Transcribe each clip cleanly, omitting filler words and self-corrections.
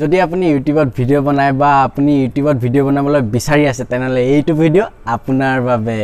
যদি আপুনি ইউটিউবত ভিডিঅ' বনায় বা আপুনি ইউটিউবত ভিডিঅ' বনাবলৈ বিচাৰি আছে তেনেহ'লে এইটো ভিডিঅ' আপোনাৰ বাবে।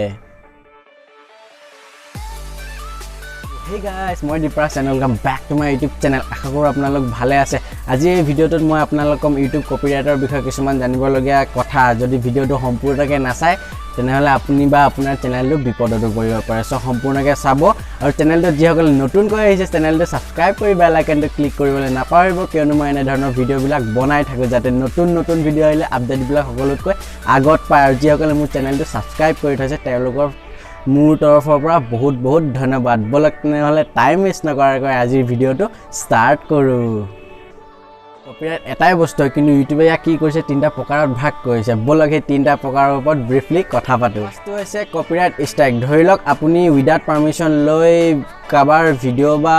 Hey guys, মই Dipraj and welcome back to my YouTube channel. আশা কৰোঁ আপোনালোক ভালে আছে। আজি এই ভিডিঅ'টোত মই আপোনালোকক ইউটিউব কপিৰাইটৰ বিষয়ে কিছুমান জানিবলগীয়া কথা। যদি ভিডিঅ'টো সম্পূৰ্ণকৈ নাচায় তেনেহ'লে আপুনি বা আপোনাৰ চেনেলটো বিপদতো পৰিব পাৰে। চ' সম্পূৰ্ণকৈ চাব আৰু চেনেলটোত যিসকল নতুনকৈ আহিছে চেনেলটো ছাবস্ক্ৰাইব কৰি বেল আইকনটো ক্লিক কৰিবলৈ নাপাহৰিব, কিয়নো মই এনেধৰণৰ ভিডিঅ'বিলাক বনাই থাকোঁ যাতে নতুন নতুন ভিডিঅ' আহিলে আপডেটবিলাক সকলোতকৈ আগত পায়। আৰু যিসকলে মোৰ চেনেলটো ছাবস্ক্ৰাইব কৰি থৈছে তেওঁলোকৰ মোৰ তৰফৰ পৰা বহুত বহুত ধন্যবাদ। ব'লক তেনেহ'লে টাইম ৱেষ্ট নকৰাকৈ আজিৰ ভিডিঅ'টো ষ্টাৰ্ট কৰোঁ। কপিৰাইট এটাই বস্তু হয়, কিন্তু ইউটিউবে ইয়াক কি কৰিছে, তিনিটা প্ৰকাৰত ভাগ কৰিছে। ব'লক সেই তিনিটা প্ৰকাৰৰ ওপৰত ব্ৰিফলি কথা পাতোঁ। ফাৰ্ষ্টটো হৈছে কপিৰাইট ষ্ট্ৰাইক। ধৰি লওক আপুনি উইদাউট পাৰ্মিশ্যন লৈ কাৰোবাৰ ভিডিঅ' বা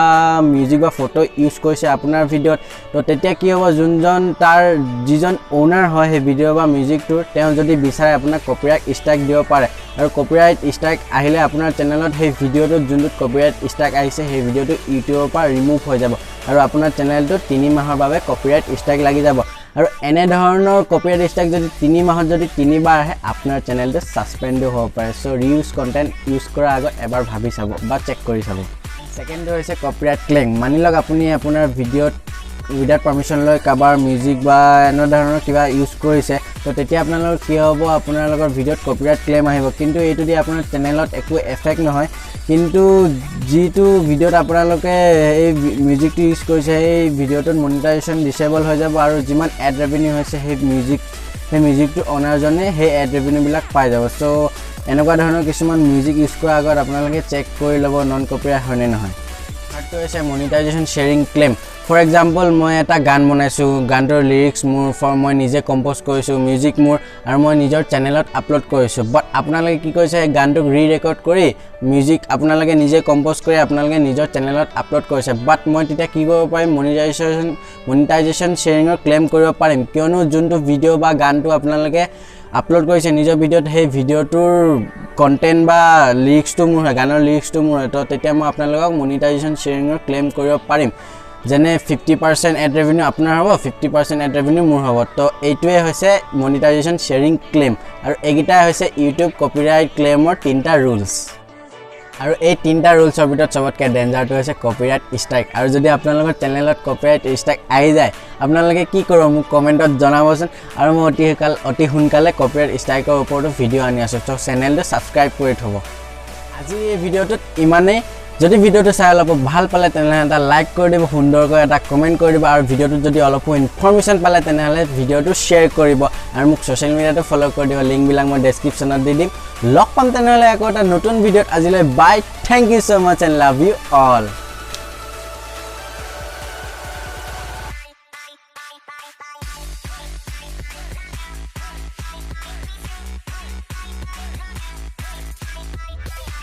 মিউজিক বা ফটো ইউজ কৰিছে আপোনাৰ ভিডিঅ'ত, তো তেতিয়া কি হ'ব, যোনজন তাৰ যিজন অ'নাৰ হয় সেই ভিডিঅ' বা মিউজিকটোৰ, তেওঁ যদি বিচাৰে আপোনাক কপিৰাইট ষ্ট্ৰাইক দিব পাৰে। আৰু কপিৰাইট ষ্ট্ৰাইক আহিলে আপোনাৰ চেনেলত সেই ভিডিঅ'টোত যোনটোত কপিৰাইট ষ্ট্ৰাইক আহিছে সেই ভিডিঅ'টো ইউটিউবৰ পৰা ৰিমুভ হৈ যাব আৰু আপোনাৰ চেনেলটোত 3 মাহৰ বাবে কপিৰাইট ষ্ট্ৰাইক লাগি যাব। আৰু এনেধৰণৰ কপিৰাইট ষ্ট্ৰাইক যদি 3 মাহত যদি 3বাৰ আহে আপোনাৰ চেনেলটো ছাছপেণ্ডো হ'ব পাৰে। চ' ৰিউজ কণ্টেণ্ট ইউজ কৰাৰ আগত এবাৰ ভাবি চাব বা চেক কৰি চাব। ছেকেণ্ডটো হৈছে কপিৰাইট ক্লেইম। মানি লওক আপুনি আপোনাৰ ভিডিঅ'ত উইদাউট পাৰ্মিশ্যন লৈ কাৰোবাৰ মিউজিক বা এনেধৰণৰ কিবা ইউজ কৰিছে, তো তেতিয়া আপোনালোকৰ কি হ'ব, আপোনালোকৰ ভিডিঅ'ত কপিৰাইট ক্লেইম আহিব। কিন্তু এইটো দি আপোনাৰ চেনেলত একো এফেক্ট নহয়, কিন্তু যিটো ভিডিঅ'ত আপোনালোকে এই মিউজিকটো ইউজ কৰিছে সেই ভিডিঅ'টোত মনিটাইজেশ্যন ডিচেবল হৈ যাব আৰু যিমান এড ৰেভিনিউ হৈছে সেই মিউজিকটোৰ অ'নাৰজনে সেই এড ৰেভিনিউবিলাক পাই যাব। চ' এনেকুৱা ধৰণৰ কিছুমান মিউজিক ইউজ কৰাৰ আগত আপোনালোকে চেক কৰি ল'ব নন কপিৰাইট হয়নে নহয়। থাৰ্ডটো হৈছে monetisation sharing claim. For example, মই এটা গান বনাইছোঁ, গানটোৰ লিৰিক্স মোৰ ফৰ মই নিজে কম্প'জ কৰিছোঁ, মিউজিক মোৰ, আৰু মই নিজৰ চেনেলত আপলোড কৰিছোঁ। বাট আপোনালোকে কি কৰিছে, সেই গানটোক ৰি ৰেকৰ্ড কৰি মিউজিক আপোনালোকে নিজে কম্প'জ কৰি আপোনালোকে নিজৰ চেনেলত আপলোড কৰিছে। বাট মই তেতিয়া কি কৰিব পাৰিম, মনিটাইজেশ্যন শ্বেয়াৰিঙৰ ক্লেইম কৰিব পাৰিম, কিয়নো যোনটো ভিডিঅ' বা গানটো আপোনালোকে আপলোড কৰিছে নিজৰ ভিডিঅ'ত সেই ভিডিঅ'টোৰ কণ্টেণ্ট বা লিৰিক্সটো মোৰ হয়, গানৰ লিৰিক্সটো মোৰ হয়। তো তেতিয়া মই আপোনালোকক মনিটাইজেশ্যন শ্বেয়াৰিঙৰ ক্লেইম কৰিব পাৰিম, যেনে 50% এড ৰেভিনিউ আপোনাৰ হ'ব, 50% এড ৰেভিনিউ মোৰ হ'ব। তো এইটোৱে হৈছে মনিটাইজেশ্যন শ্বেয়াৰিং ক্লেইম। আৰু এইকেইটাই হৈছে ইউটিউব কপিৰাইট ক্লেইমৰ 3টা ৰুলছ। আৰু এই 3টা ৰুলছৰ ভিতৰত চবতকৈ ডেঞ্জাৰটো হৈছে কপিৰাইট ষ্ট্ৰাইক। আৰু যদি আপোনালোকৰ চেনেলত কপিৰাইট ষ্ট্ৰাইক আহি যায় আপোনালোকে কি কৰিব মোক কমেণ্টত জনাবচোন। আৰু মই অতি সোনকালে কপিৰাইট ষ্ট্ৰাইকৰ ওপৰতো ভিডিঅ' আনি আছোঁ, ত' চেনেলটো ছাবস্ক্ৰাইব কৰি থ'ব। আজি এই ভিডিঅ'টোত ইমানেই। যদি ভিডিঅ'টো চাই অলপ ভাল পালে তেনেহ'লে এটা লাইক কৰি দিব, সুন্দৰকৈ এটা কমেণ্ট কৰি দিব, আৰু ভিডিঅ'টোত যদি অলপো ইনফৰ্মেশ্যন পালে তেনেহ'লে ভিডিঅ'টো শ্বেয়াৰ কৰিব আৰু মোক ছ'চিয়েল মিডিয়াটো ফ'ল' কৰি দিব। লিংকবিলাক মই ডেছক্ৰিপশ্যনত দি দিম। লগ পাম তেনেহ'লে আকৌ এটা নতুন ভিডিঅ'ত। আজিলৈ bye, thank you so much and love you all.